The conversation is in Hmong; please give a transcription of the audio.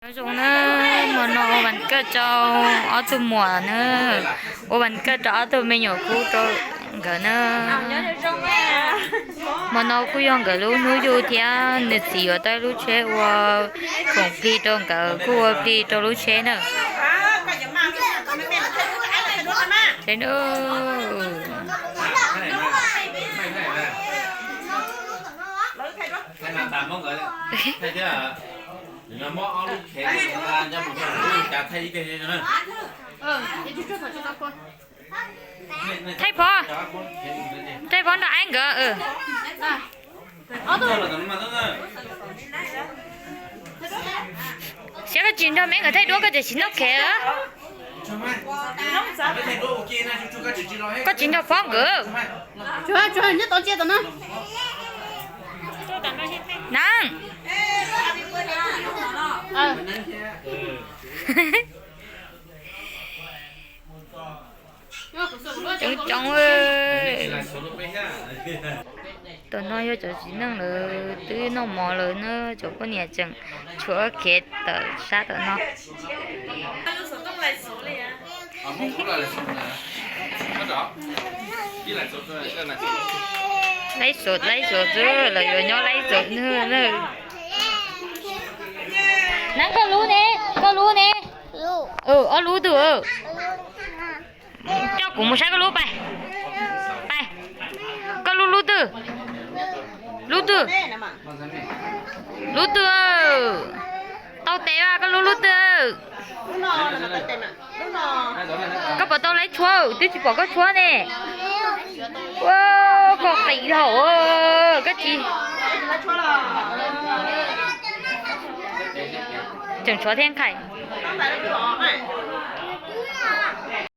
Nyob zoo na, hmo no ua vas kawj rau ob tug muam na, ua vas kawj rau ob tug me nyuam kub rau nkawd na. Hmo no kuj yog nkawd lub hnub yug thiab nws txiv yuav tau lub tsheb ua khoom plig rau nkawd, kuj ua plig rau lub tsheb na. Thaij phov, thaij phov nrog aib nkawd. Saib koj tsis nrog me nkawd thaij duab koj tseem siv noj khev. Koj tsis nrog phov nkawd. Nab. Coob coob. Tam no yog cov txiv neej lawv twb noj mov lawm na, cov poj niam tseem tshuav kev tawm sab tam no. Laib xov, laib xov xwb, lawv yuav nyob laib xov na. Nab, koj lub ne, koj lub ne? Ob lub twg? Coj kuv mus saib koj lub pais. Pais. Koj lub lub twg? Lub twg? Lub twg? Tau tes as, koj lub lub twg? Koj puas tau laib tshuab? Twb tsis pom koj tshuab ne. Ua, koj qis dhau, koj tsis. Tseem tshuav thiab nqhais.